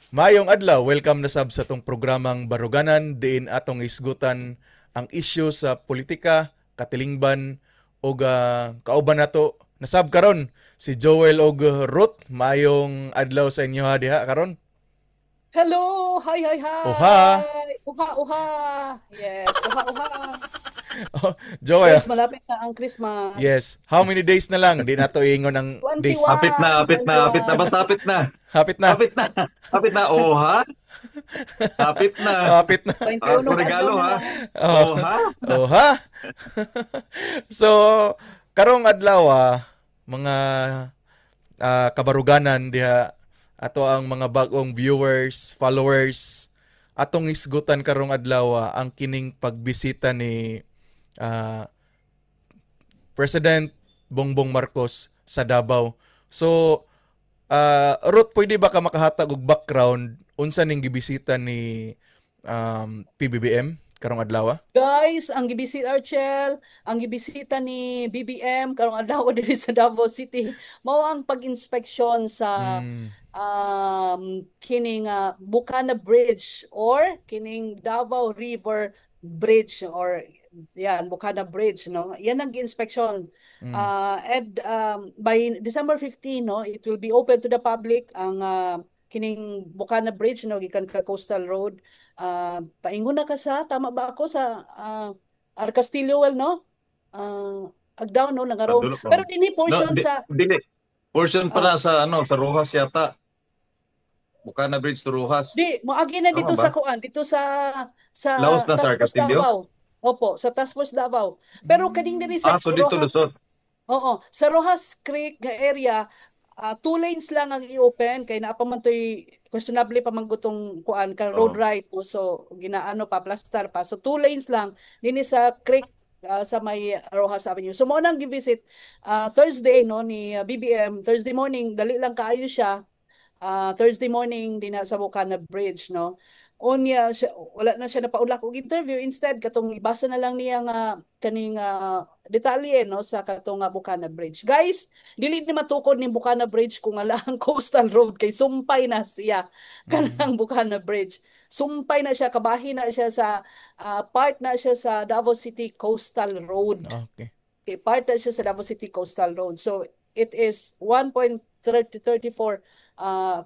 Maayong adlaw, welcome na sab sa atong programang Baruganan, diin atong isgutan ang isyu sa politika, katilingban ug kauban nato nasab karon si Joel og Ruth. Maayong adlaw sa inyo ha diha karon. Hello! Hi, hi, hi! Uha! Uha, uha! Yes, uha, uha! Oh, Joel. Yes, malapit na ang Christmas. Yes. How many days na lang? Di nato ingon ang days. 21. Hapit na, hapit na, hapit na. Basta hapit na. Hapit na. Hapit na. Hapit na. Oh, ha? Hapit na. Hapit na. 21 Ah, regalo, adlaw na ha? lang. Oh. Oh, ha? Oh, ha? So, karong adlaw mga kabaruganan diha, ato ang mga bagong viewers, followers, atong isgutan karong adlaw ang kining pagbisita ni President Bongbong Marcos sa Davao. So, Ruth, pwede ba ka makahatag og background unsa ning gibisita ni PBBM karong adlaw? Guys, ang gibisita, Archel, ang gibisita ni BBM karong adlaw diri sa Davao City, mao ang pag-inspeksyon sa kining Bukana Bridge or kining Davao River Bridge or yan, Bukana Bridge, no? Yan ang gi-inspeksyon. And by December 15, no, it will be open to the public ang kining Bukana Bridge, no, gikan ka Coastal Road. Paingon na ka sa, tama ba ako, sa R. Castillo well, no? Agdaw, no, nangaroon. Padulo pa. Pero dinhi portion No, sa dili. Portion pa Ah. na sa ano, sa Roxas yata. Bukana Bridge to Roxas. Di, moagi na Tama dito ba? sa kuan, dito sa Laos na sa Task Force Castillo? Davao. Opo, sa Task Force Davao. Pero kaning diri sa Ah, so dito Roxas, lusot. oo, sa Roxas Creek nga area, two lanes lang ang i-open kay naa pa man to'y questionable pa man gutong kuan ka road Oo. right, no? So ginaano pa, plaster pa. So two lanes lang dinhi sa creek sa may Roxas Avenue. So mao nang gi-visit Thursday, no, ni BBM. Thursday morning, dali lang kaayo siya. Thursday morning dinha sa Bukana Bridge, no. Unya siya, wala na siya napaulak og interview. Instead, katong ibasa na lang niya nga kaning detalye, no, sa katong Bukana Bridge. Guys, dili ni matukod ning Bukana Bridge kung ala ang coastal road kay sumpay na siya kanang Bukana Bridge. Sumpay na siya, kabahin na siya sa part na siya sa Davao City Coastal Road. Okay, part na siya sa Davao City Coastal Road. So it is 1.3034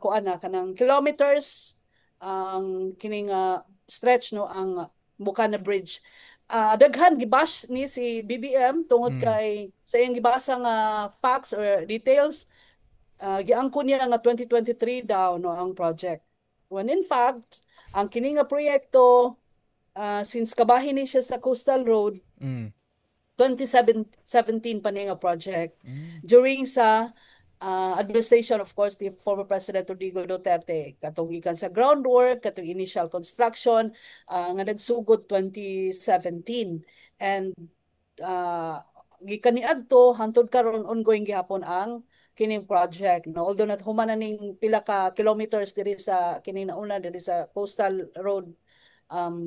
kuan na kanang kilometers ang kining stretch, no, ang Bukana Bridge. Daghan gibash ni si BBM tungod kay sa iyang gibasa nga facts or details, giangkon niya nga 2023 daw, no, ang project. When in fact, ang kini nga proyekto, since kabahin ni siya sa Coastal Road, 2017 pa niya nga project. During sa administration, of course, the former President Rodrigo Duterte, katong gikan sa groundwork, katong initial construction, nga nagsugod 2017. And gikan niadto hantod karon, ongoing gihapon ang kining project, no, although nahuman na ning pila ka kilometers diri sa kining nauna diri sa coastal road,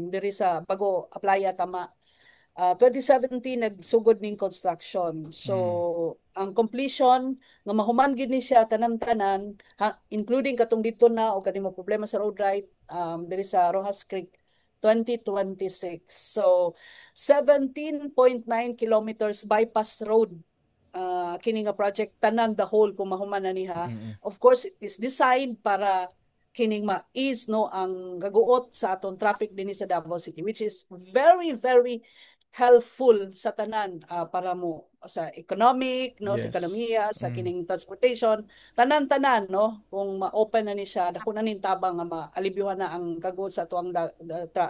diri sa Bago Aplaya, tama. 2017 nagsugod ning construction. So ang completion nga mahuman gid ni siya tanan-tanan, including katong dito na o kaning mo problema sa road right diri sa Roxas Creek, 2026. So 17.9 kilometers bypass road kini nga project tanan, the whole, kung mahuman na niya. Of course, it is designed para kining ma-ease, no, ang gaguot sa atong traffic dinhi sa Davao City, which is very, very helpful sa tanan, para mo sa economic, no, sa ekonomiya, sa kining transportation, tanan-tanan, no. Kung ma-open na ni siya, dako na ning tabang nga maalibyuhan na ang kaguot sa atuang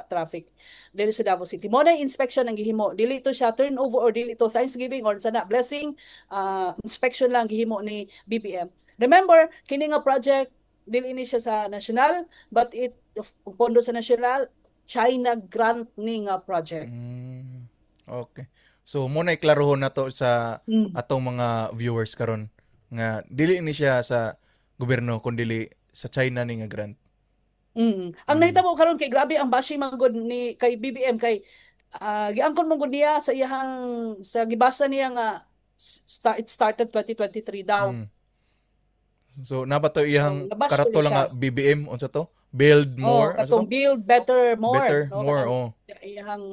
traffic diri sa Davao City. Mo na inspection ang gihimo. Dili to siya turnover or dili to thanksgiving or sana blessing, inspection lang gihimo ni BBM. Remember, kini nga project dili ni siya sa national, but it pondo sa national, China grant ni nga project. Okay. So mo na iklarohon nato sa atong mga viewers karon nga dili ni siya sa gobyerno kun dili sa China ni nga grant. Ang nahitabo karon kay grabe ang bashing man gud ni kay BBM kay giangkon man gud niya sa iyang sa gibasa niya nga it started 2023 daw. So naa ba to So iyang nabash karato tuloy lang siya. nga BBM, unsa to? Build Oh, more, unsa katong to? Build Better More, Better no? more, Kanang oh. iyang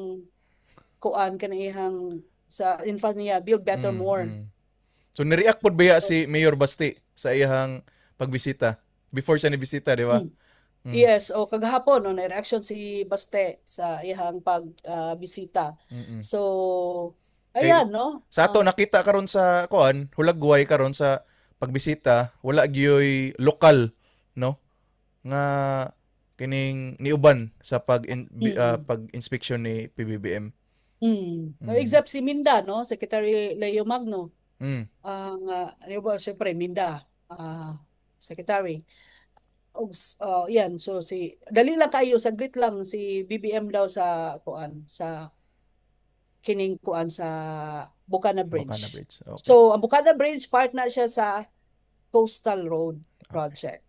kuan, kanang iyang sa in front niya, Build Better More. So nireact pod ba si Mayor Basti sa iyang pagbisita before siya nibisita, di ba? Mm. Yes, o kagahapon, no, na-reaction si Baste sa iyang pag bisita. So Kay ayan, no? sa ato nakita karon sa kuan, hulagway karon sa pagbisita, wala gyoy lokal, no? Nga kining niuban sa pag-inspection ni PBBM. Except si Minda, no? Secretary Leo Magno. Ang ano ba, syempre Minda, secretary. Og yan, so si dali lang kayo, saglit lang si BBM daw sa kuan, sa kining kuan, sa Bukana Bukana Bridge. Bridge. Okay. So ang Bukana Bridge, part na siya sa Coastal Road Project.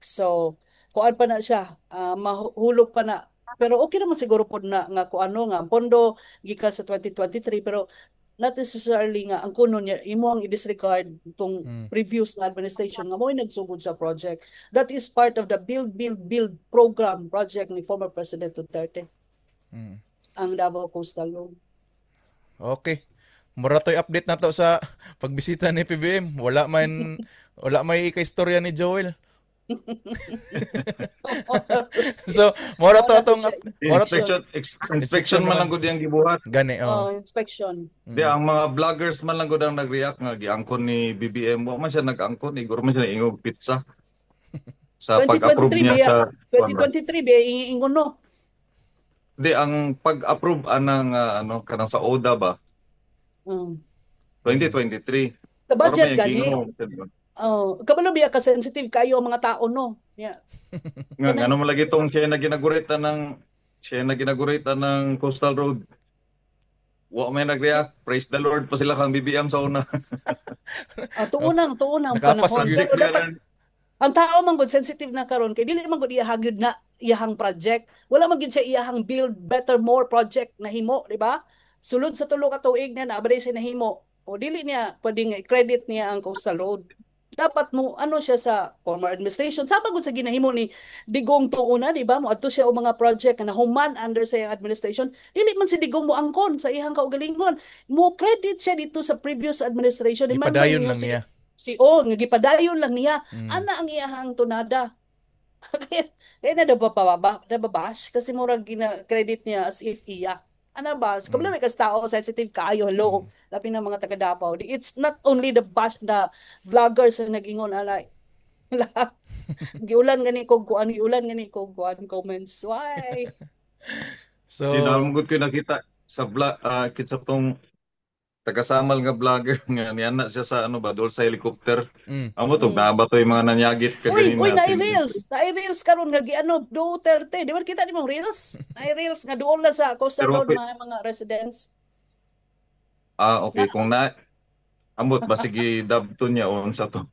So kuan pa na siya, mahulog pa na. Pero okay naman siguro pod na nga kuano nga ang pondo gikan sa 2023, pero not necessarily nga ang kuno niya imo ang i-disregard tong previous na administration nga mo'y nagsugod sa project. That is part of the Build Build Build program project ni former President Duterte. Ang Davao Coastal Road. Okay. Mura to'y update na to sa pagbisita ni PBBM. Wala may ka-istorya ni Joel. So, mura to Wala to atong siya mura to Inspection inspection man lang gud yang gibuhat. Gani, oh. Oh, inspection. Di ang mga vloggers man lang gud ang nag-react nga giangkon ni BBM. Wa man siya nag-angkon, iguro man siya ingog pizza sa pag-approve 2023 niya biya, sa kuan ba. 2023 biya ingon, no. Di ang pag-approve anang ano kanang sa ODA ba? 2023. Sa Pero budget may gani. ginoo. Oh, kabalo biya ka sensitive kayo ang mga tao, no. Yeah. Nga ngano man lagi tong siya na ginagurita ng Coastal Road. Wa may nag-react. Praise the Lord pa sila kang BBM sa una. Ah, tuon ang Nakapas panahon. ang Pero dapat ang tao man gud sensitive na karon kay dili man gud iya gyud na iyahang project. Wala man gyud siya iyahang Build Better More project na himo, di ba? Sulod sa 3 ka tuig niya na abay siya nahimo. O dili niya pwedeng i-credit niya ang Coastal Road. Dapat mo ano siya sa former administration. Sama gud sa ginahimo ni Digong tuuna, di ba? Mo adto siya og mga project nga nahuman under sa iyang administration. Dili man si Digong mo angkon sa iyang kaugalingon. Mo credit siya dito sa previous administration. Remember Gipadayon niyo lang si niya. Si o nga gipadayon lang niya. Ana ang iyahang tunada. Kaya na nababash kasi murag gina-credit niya as if iya. Ana ba? Kabalo may kas tao sensitive kaayo, hello. Labi na mga taga Davao. It's not only the bash, the vloggers na nag-ingon ana. Lahat. Giulan gani ko kuan, giulan gani ko kuan comments. Why? So, Di na gud ko nakita sa vlog, kitsa tong tagasamal nga vlogger nga niana siya sa ano ba dol sa helicopter. Amo to naa ba to yung mga nanyagit Uy, kaganina. uy, naay reels. Naay reels karon nga giano Duterte. Di ba kita ni mong reels? Naay reels nga duol na sa Coastal Pero Road okay. mga residents. Ah, okay, kung na amot basigi dub to niya o unsa to.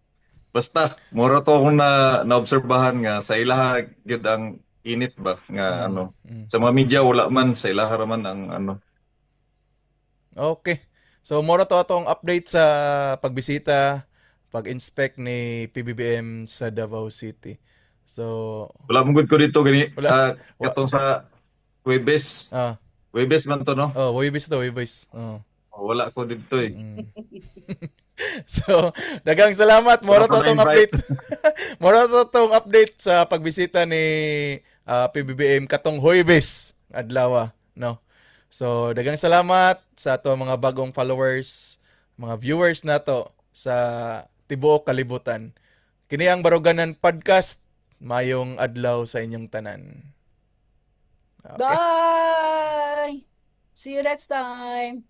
Basta mura to akong na naobserbahan nga sa ilaha gyud ang init ba nga ano sa mga media wala man, sa ilaha ra man ang ano. Okay. So mora to atong update sa pagbisita, pag-inspect ni PBBM sa Davao City. So Wala mo gud ko dito gani Wala. Katong sa Huwebes. Huwebes man to, no? Oh, Huwebes to, Huwebes. Oh. Wala ko dito eh. So, daghang salamat. Mora Wala to ko atong na-invite. update. Mora to atong update sa pagbisita ni PBBM katong Huwebes adlaw, no? So, daghang salamat sa ato mga bagong followers, mga viewers nato sa tibuok kalibutan. Kini ang Baruganan Podcast. Mayong adlaw sa inyong tanan. Okay. Bye! See you next time.